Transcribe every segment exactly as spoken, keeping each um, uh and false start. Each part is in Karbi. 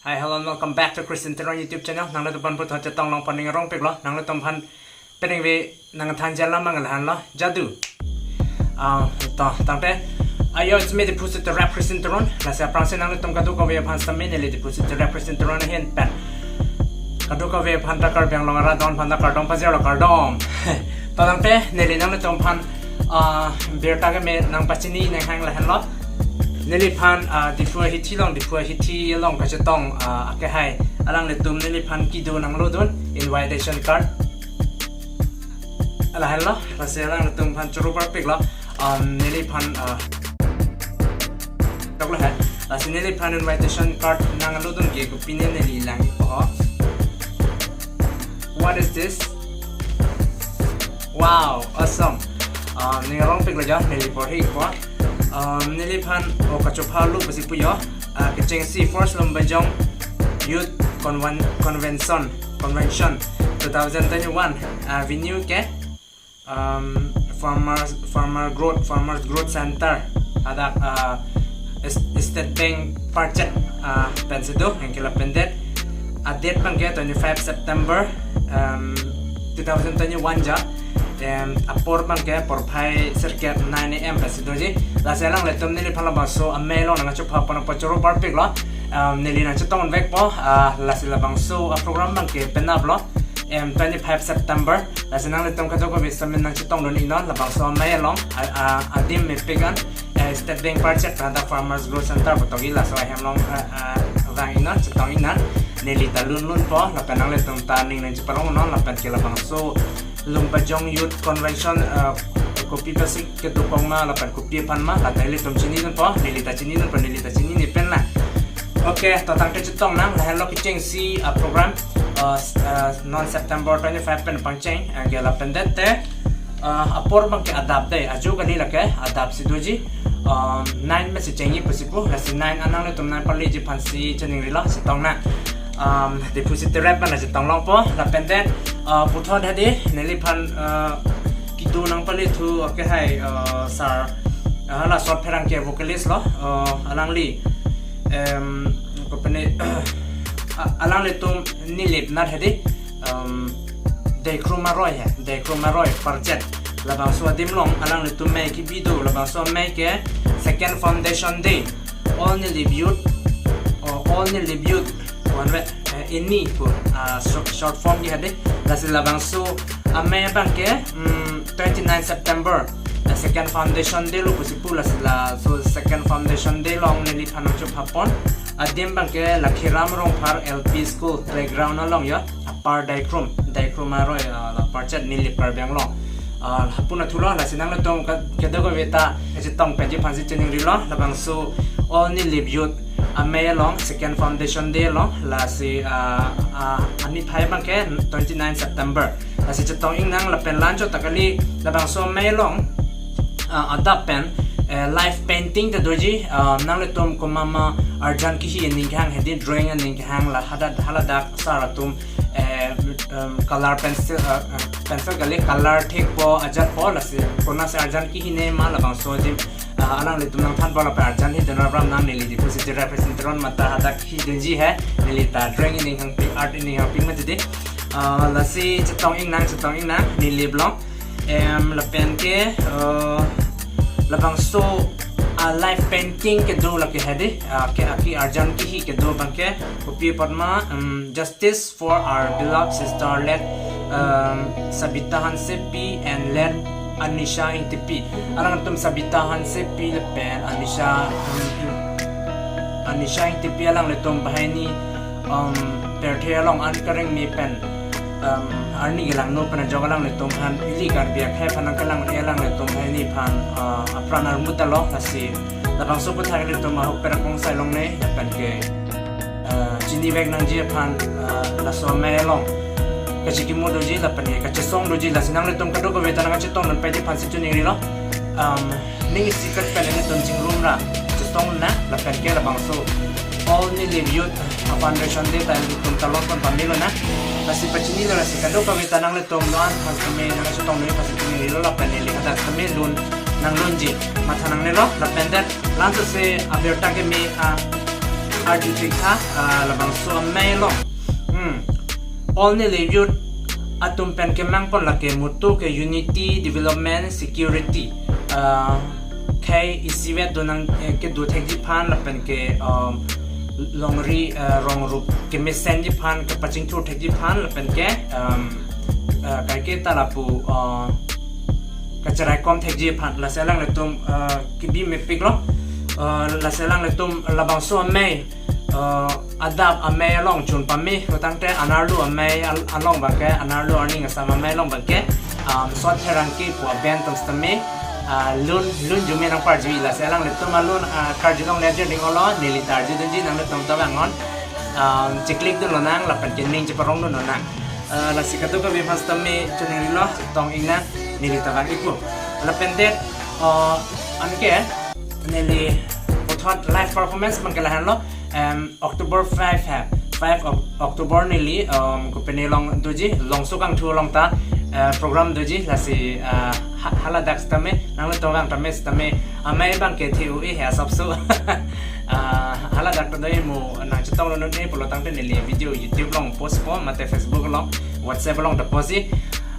Hi, hello and welcome back to Christian Teron YouTube channel. Nanglitum aphan puthot chetong longpon ning arongpiklo. Nanglitum aphan peningve nangthan jalam mangal han lo. Jadu. Ah, to, tangte. Ayo, it's me, the Pusit the Rap Christian Teron. Lasi aphrangsi nanglitum kadokave aphan sitame neli the Pusit the Rap Christian Teron ahin pen kadokave aphan ta Karbi Anglong arat don aphan ta kardom pajirlo, kardom. To tangte, neli nanglitum aphan, ah, birta keme nangpachini nanghang lahenlo. Neliphan, ah, Diphu ahithi along, Diphu ahithi along kachetong, ah, akehai alanglitum neliphan kedo nanglodun invitation card. Lahenlo, lasi alanglitum aphan choro parpiklo. Um, neliphan, ah, choklo he. Lasi neliphan invitation card nanglodun ke kopine neli lang ipo ho. What is this? Wow, awesome. Um, ning arongpiklo jo, neli porhi ipo. Um, neliphan, o kachopha lo pusi pu jo. Ah, kechengsi First Lumbajong Youth Conven-, Convention, Convention two thousand twenty-one, ah, venue ke, um, Farmers, Farmer Growth, Farmers Growth Center, hadak, ah, Es-, State Bank Parchet, ah, pensi do, anke lapen det. Ah, date abangke twenty-five September, um, two thousand twenty-one ja. Em, apor abangke porphai sirkep nine A M pensi doji. Lasi alanglitum neliphan labangso amei along nangchopha pon apot choro parpiklo. Em, neli nangchetongvekpo, ah, lasi labangso a-program abangke penaplo. Em, twenty-five September. Lasi nanglitum kadokave sitame nangchetongdun iknon labangso amei along, ah, ah, adim mepik an, eh, State Bank Parchet pada Farmers Growth Center putogi laso ahem along, ah, ah, vang iknon, chetong iknon. Neli ta lunlunpo, lapen nanglitum ta ning nangcheparongnon, lapen ke labangso Lumbajong Youth Convention, uh, kopi pensi kedo pon ma, lapen kopi aphan ma, la ta ilitum chinidunpo, neli ta chinidunpo, neli ta chinine pen la. Okay, to tangte chetong nang, lahenlo kechengsi, uh, program, uh, s-, uh, non September twenty-five pen pangcheng, anke lapen det te, uh, apor abangke adap dei, ajo kali lake, adapsi doji, um, nine pensi chengji pusi pu, lasi nine an nanglitum nangpaleji aphansi chiningrilo, chetong nang. Um, Diphu City Rap mana chetong longpo, lapen det, uh, puthot hedi, neliphan, uh, kedo nangpale thu, akehai, uh, sir, uh, la Sot Pherangke vocalist lo, uh, alangli, em, kopine, a-, alanglitum Nilip nat hedi, um, Deikruma Roy he, Deikruma Roy Parchet. Labangso adim along, alanglitum mei kebi do, labangso amei ke Second Foundation Day. All Nilip Youth, or All Nilip Youth, one way, eh, ini pu, ah, short, short form ke hedi. Lasi labangso amei abangke, mm, twenty-nine September, eh, Second Foundation Day lo pusi pu, lasi laso Second Foundation Day along neliphan nangchopha pon. Adim abangke Lakhiram Rongphar L P School playground along jo. Apar Daikrum, Deikruma Roy, ah, la Parchet Nilip Karbi Anglong. Ah, hapu na thulo, lasi nanglitum ka-, kadokave ta kachetong penji aphansi chiningrilo, labangso All Nilip Youth amei along Second Foundation Day along, lasi, ah, ah, aniphai abangke twenty-nine September. Lasi chetong iknang lapen lancho ta kali labangso amei along, ah, adap pen, eh, live painting ta doji, ah, nanglitum komat ma arjan kehi aning kehang hedi drawing aning kehang la hadak haladak sir atum, eh, em, color pencil, eh, eh, pencil kali color thekpo ajatpo lasi konatsi arjan kehine ma labangso adim, ah, alanglitum nangthanpo lapen arjan hidun aphrang nang neli Diphu City Rap Christian Teron mata hadak hidunji he neli ta drawing aning kehangpik art aning kehangpik mati di. Ah, lasi chetong iknang, chetong iknang, Nilip along. Em, lapen ke, eh, labangso, ah, live painting kedo lake hedi, ah, ke aki arjan kehi kedo abangke, kopi apot ma, em, Justice for our beloved sister late, em, Sabita Hansepi and late Anisha Ingtipi. Alangtum Sabita Hansepi lapen Anisha, em, Anisha Ingtipi alanglitum banghini, um, pirthe along an kareng me pen, um, arni kelangno pen ajok alanglitum aphan ili Karbi akhei aphan nangkelang-e alanglitum banghini aphan, uh, apran armut alo lasi labangso aputhak ilitum ahok perak kongsai longle lapen ke, uh, chinivek nangji aphan, uh, laso amei along kachikimo doji lapen ke kachesong doji lasi nanglitum kadokave ta nangkachetongdun pedi aphansi chiningrilo. Um, ning isi kat pen ilitum chingrum ra chetong nang lapen ke labangso All Nilip Youth Foundation Day ta ilitum ta longpon pamelo nang. Lasi pachinilo lasi kadokave ta nanglitum non aphan keme nangchetongdun aphansi chiningrilo lapen neli hadak keme lun nanglunji matha nangnelo lapen det lanso si abirta keme, ah, Arju thik tha, ah, labangso amei along. Hmm. All neli youth atum pen kemang pon lake motto ke unity, development, security. Ah, khei isivet do nang, eh, kedo thekji aphan lapen ke, um, longri, eh, rong rup kemesen ji aphan, kepachingthur thekji aphan lapen ke, um, eh, kaike ta lapu, eh, kacheraikom thekji aphan, lasi alanglitum, eh, kebi mepik lo. Eh, lasi alanglitum labangso amei, eh, adap amei along chun pame, lo tangte anerlo amei al-, along abangke, anerlo arni asam amei along abangke, um, Sot Pherangke pu a-band atum sitame, ah, lun, lun arjume nangparju-i, lasi alanglitum alun, ah, karjulongle jirning olo, neli ta arjudunji, nanglitum ta vangnon, um, chiklik dun lonang, lapen ke ning cheparong dun lonang. Ah, lasi kadokave aphan sitame choningri lo, tong-ik nang, neli ta vang-ikpo. Lapen det, ah, anke, neli puthot live performance abangke lahenlo, em, October five ha, five Oc-, October neli, em, kopine along doji, Longso Kangthu along ta, eh, program doji, lasi, eh, ha-, haladak sitame, nanglitum vang tame sitame, amei abangke the-o-e he asapso. Ah, haladak ta do-e mo nangchetong lo non-e pulo tangte neli video YouTube along post po, mate Facebook along, WhatsApp along ta post-i.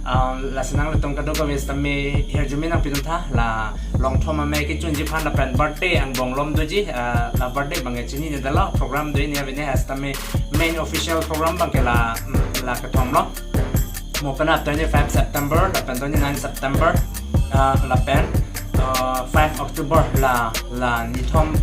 Ah, lasi nanglitum kadokave sitame arjume nangpidun tha, la longthom amei kechunji aphan lapen birthday angbong malom doji, ah, la birthday abangke chinine detlo, program do-e ne avene ha sitame main official program abangke la, mm, la kethom lo. Mo penap twenty-five September, lapen twenty-nine September, ah, lapen, ah, five October la, la nithom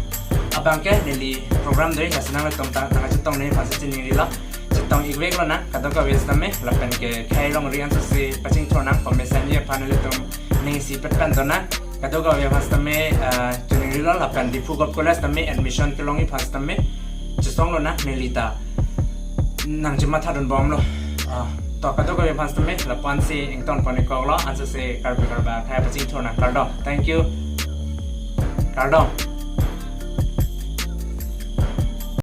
abangke neli program do-e, lasi nanglitum ta nangchetong ne aphan si chiningrilo. Chetong-ik vek lonang, kadokave sitame, lapen ke khei longri ansose pachingthur nang, pamesenji aphan ilitum ning isipet pen do nang, kadokave aphan sitame, eh, choningrilo, lapen Diphu Govt College sitame admission kelongji aphan sitame, chesong lonang, neli ta nangchemathadun bomlo. Ah, to kadokave aphan sitame, lapu-an si ington pon-ik koklo, ansose Karbi Karbak akhei pachingthur nang, kardom. Thank you. Kardom.